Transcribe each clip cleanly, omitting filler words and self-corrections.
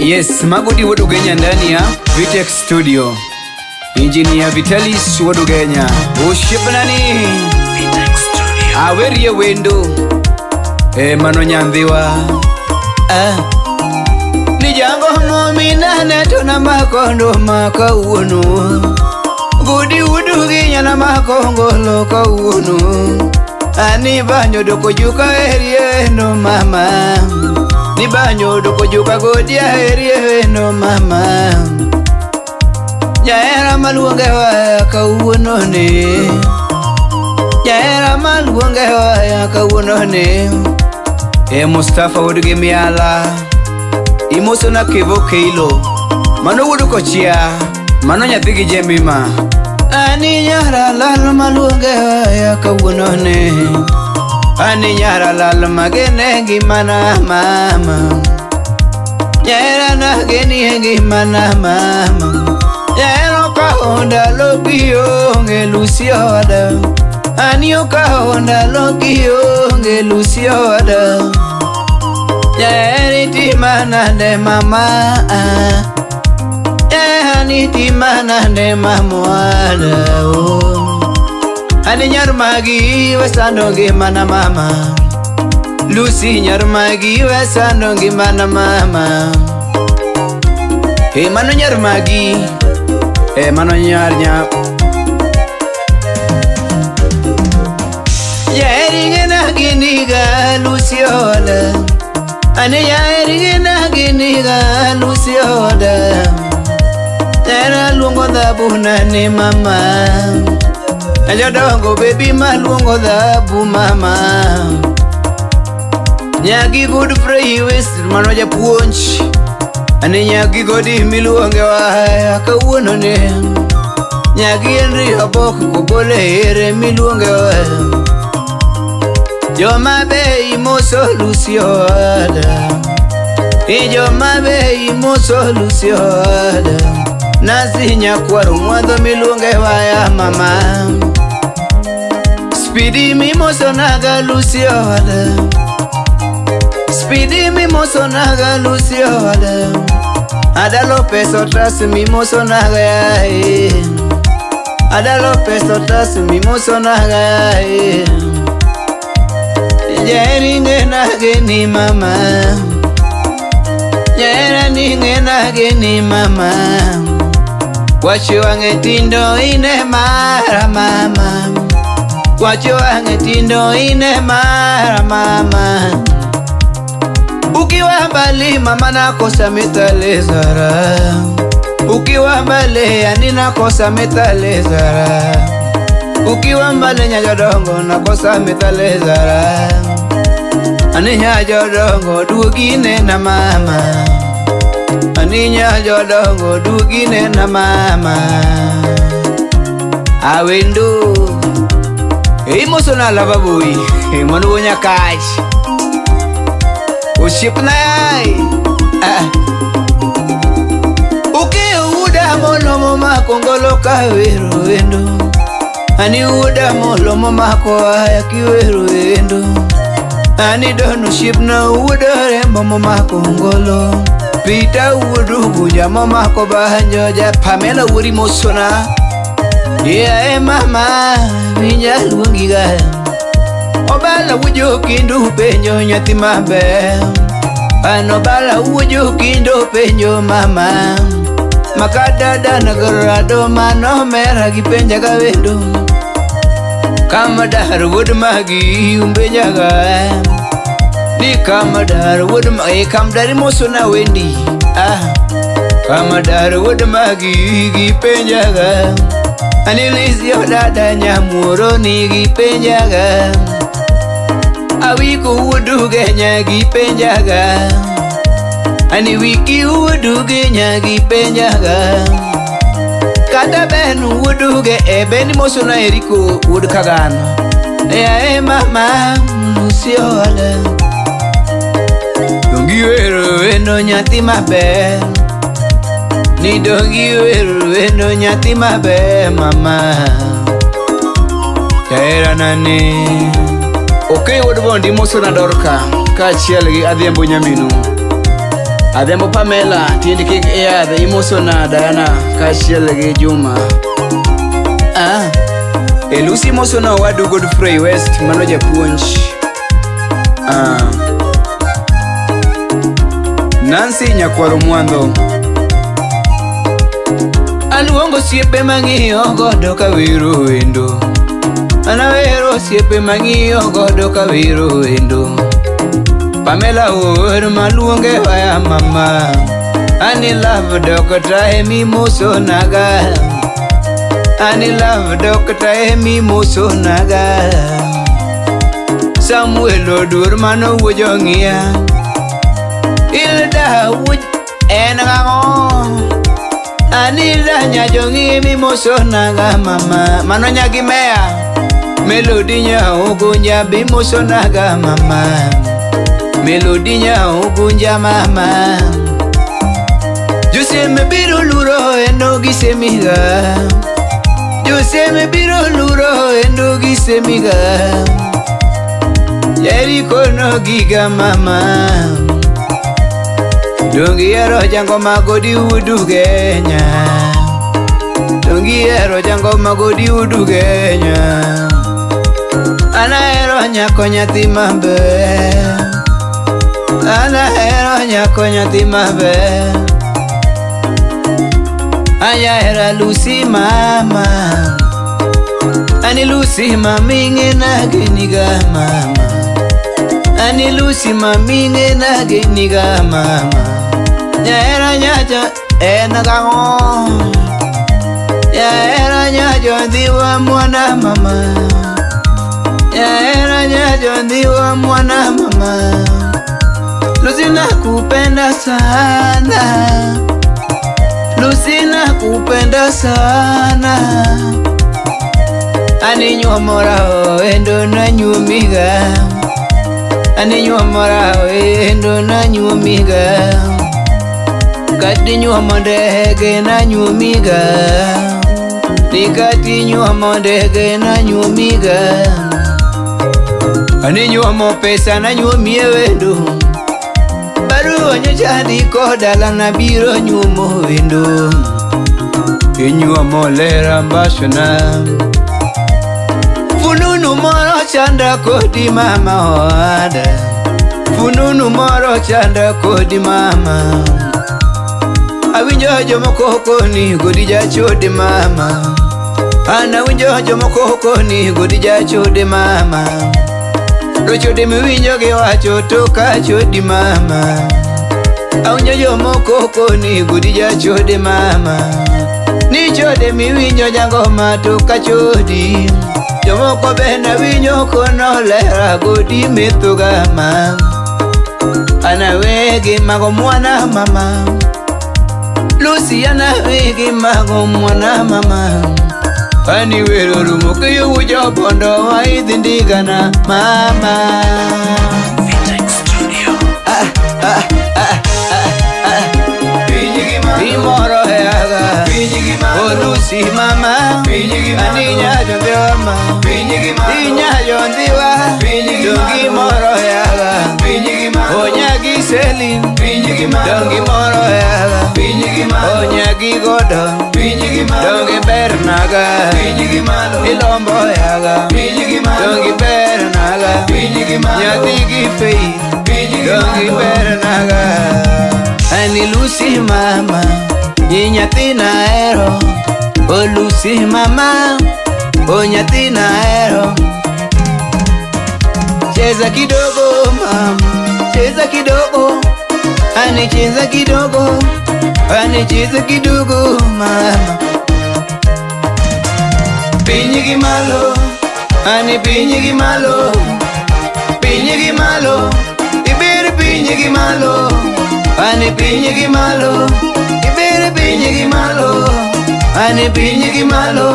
Yes, Magodi Wuod Ugenya ndani ya Vitex Studio. Engineer Vitalis Wuod Ugenya. Oshiepnani. Awerie wendo. E mano nyandhiwa. Ah. Ni jango mominane to namakondo makawuono. Gudi Wuod Ugenya namakongolo kawuono. Ani banyo doko juka erieno mama. Ni banyo doko juka godia erieno mama. Jahera maluonge waya kawuono ni. Jahera maluonge waya kawuono ni. E Mustafa wuod gi miala. Imosona Kevo Keilo. Mano wuod Kochia. Mano nyathi gi Jemima. Ani nyara lal maluonge waya kawuono ni. Ani nyara lal magene ngimana mama. Jahera na geni ngimana mama. Jahera okawo ndalo kionge Lusioda. Ani okawo ndalo kionge Lusioda. Jahera itima nade mama. Jahera itima nade mamwada. Oh. Ani nyar magi wesando ngimana mama. Lucy nyar magi wesando ngimana mama. E mano nyar magi. E mano nyar nya. Jaheri ngena giniga Luciola. Ani jaheri ngena giniga Luciola. Tera luongo dhabu nani mama. Jodongo baby maluongo dhabu mama. Nyagi good free west mano japuonj. Ani nyagi godi miluonge waya kawuono ne. Nyagi Henry Obok kogole ere miluonge waya. Joma be imoso Luciola. I joma be imoso Luciola. Nasi nyakwaro mwadho miluonge waya mama. Speedy mimoso naga Luciola. Speedy mimoso naga Luciola. Adalo peso tras mimoso naga eh. Adalo peso tras mimoso naga eh. Jaheri ngena geni mama. Jahera ni ngena geni mama. Wacho wang'e tindo ine mara mama. Wacho wang'e tindo ine mara mama. Ukiwa mbali mama nakosa mitalezara. Ukiwa mbali yani nakosa mitalezara. Ukiwa mbali nyajodongo nakosa mitalezara. Ani nyajodongo duogine na mama. Ani nyajodongo duogine na mama. Awendo. Imoso na lava boy. Mano nyakach. Osiepna ai. Ah. Ukiyo wuoda molomo mako ngolo kawero wendo. Ani wuoda molomo mako aya kiwero wendo. Ani dono osiepna wuoda rembo momako ngolo. Peter wuod Ugunja momako banjo ja Pamela wuori mosona. Yeah, mama, winja luongiga. Obala wujo kindu penjo nyathi maber. An obala wujo kindo penjo mama. Makata dana gorado mano mera gi penja ga wendo. Kama dar wuod magi umbenjaga. Ni kama dar wuod magi kam dari moso na wendi. Ah. Kama dar wuod magi gi penjaga. Ani Lizzy dada nyamuoro ni gi penjaga. Awiko wuod Ugenya gi penjaga. Ani wiki wuod Ugenya gi penjaga. Kata ben wuod Uge e ben moso na Eriko wuod Kagano. E mama Luciola. Dongi wero wendo nyathi maber. Ni dongi wero wendo nyathi maber mama. Jahera nane. Okey wuod Bondi moso na Dorka kaachiel gi Adhiambo nyaminu. Adhiambo Pamela, tiendi kik iyadh, imoso na Diana kaachiel gi Juma. Ah. Elusi moso na owadu Godfrey West, mano japuonj. Ah. Nancy Nyakwaro Mwandho. Aluongo osiepe mang'iyo godo kawero wendo. An awero osiepe mang'iyo godo kawero wendo. Pamela Owuor maluonge waya mama. Ani love Dr. Emi Musonaga. Ani love Dr. Emi Musonaga. Samuel Oduor mano wuo jong'iya. Ilda wuo en ang'o? Anilda nyajong'i mimosonaga mama. Mano nyagimea. Melody nya bimosonaga mama. Melody nya ugunja mama. Joseme biro luro endo gisemiga. Joseme biro luro endo gisemiga. Jericho no giga mama. Dongi ero jango magodi udugenya. Dongi ero jango magodi udugenya. Anahero nyako nyathi maber. Anahero nyako nyathi maber. Anyahera Lucy mama. Ani Lucy mami ng'ena geniga mama. Ani Lucy mami ng'ena geniga mama. Nyahera nyacha en gang'o. Nyahera nyacho dhiwa mwana mama. Nyahera nyacho dhiwa mwana mama. Lucy nakupenda sana. Lucy nakupenda sana. Ani nyuomora endo nanyuomiga. Ani nyuomora endo nanyuomiga. Kati nyuomo ndege nanyuomiga. Nikati nyuomo ndege nanyuomiga. Ani nyuomo pesa nanyuomie wendo. Barua nyocha andiko dala nabiro nyuomo wendo. Inyuomo lera mbasona. Fununu moro chanda kodi mama oada. Fununu moro chanda kodi mama. Awinjo jomoko koni godi jachode mama. An awinjo jomoko koni godi jachode mama. To chode miwinjo giwacho to ka chodi mama. Awinjo jomoko koni godi jachode mama. Ni chode miwinjo jangoma to ka chodi. Jomoko bende awinjo kono lera godi methoga ma. Anawegi mago mwana mama. Lucy anawegi mago mwana mama. Ani wero rumo keyo wujo bondo waidhi ndigana mama. Vitex Studio. Ah, ah, ah, ah, ah. Imoro heaga. Oh Lucy mama. Ani nyajo ndhiwa ma. Inyajo ndhiwa. Dongi moro heaga. Onyagi selin. Dongi moro heaga. Onyagi godo. Dongi bernaga. Ilombo yaga. Dongi bernaga. Nyathi gi Faith. Dongi bernaga. Ani Lucy mama. Nyi nyathi nahero. Oh Lucy mama. Oh nyathi nahero. Cheza kidogo mama. Cheza kidogo. Ani cheza kidogo. Ani cheza kidogo mama. Piny gi malo. Ani piny gi malo. Piny gi malo. Ibir piny gi malo. Ani piny gi malo. Ibir piny gi malo. Ani piny gi malo.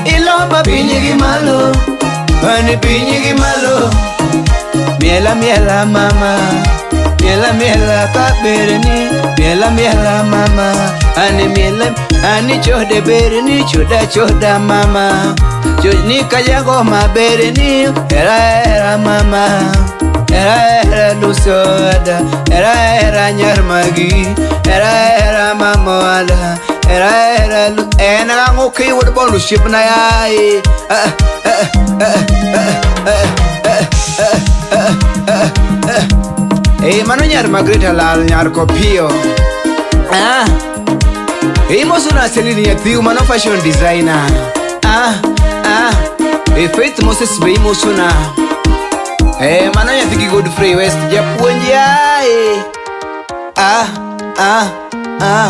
Ilomba piny gi malo. Ani piny gi malo. Miela miela mama. Miela miela kaberni. Miela miela mama. Ani miela ani chode berni choda choda mama. Ni kajago maberni. Era era mama. Era era Lusoda, era era nyar magi, era era mama wada, era era lu en ang'o kiwuod bondo osiepna yaye. Ah, ah, ah, ah, ah, ah, ah, ah, ah, ah. Eh, mano nyar Margaret Alal, nyar Kopio. Ah. Imoso na Celine nyathiu mano fashion designer. Ah, ah. E Faith Moses be imoso na. Eh, mano nyathi gi Godfrey West japuonj yaye. Ah, ah, ah.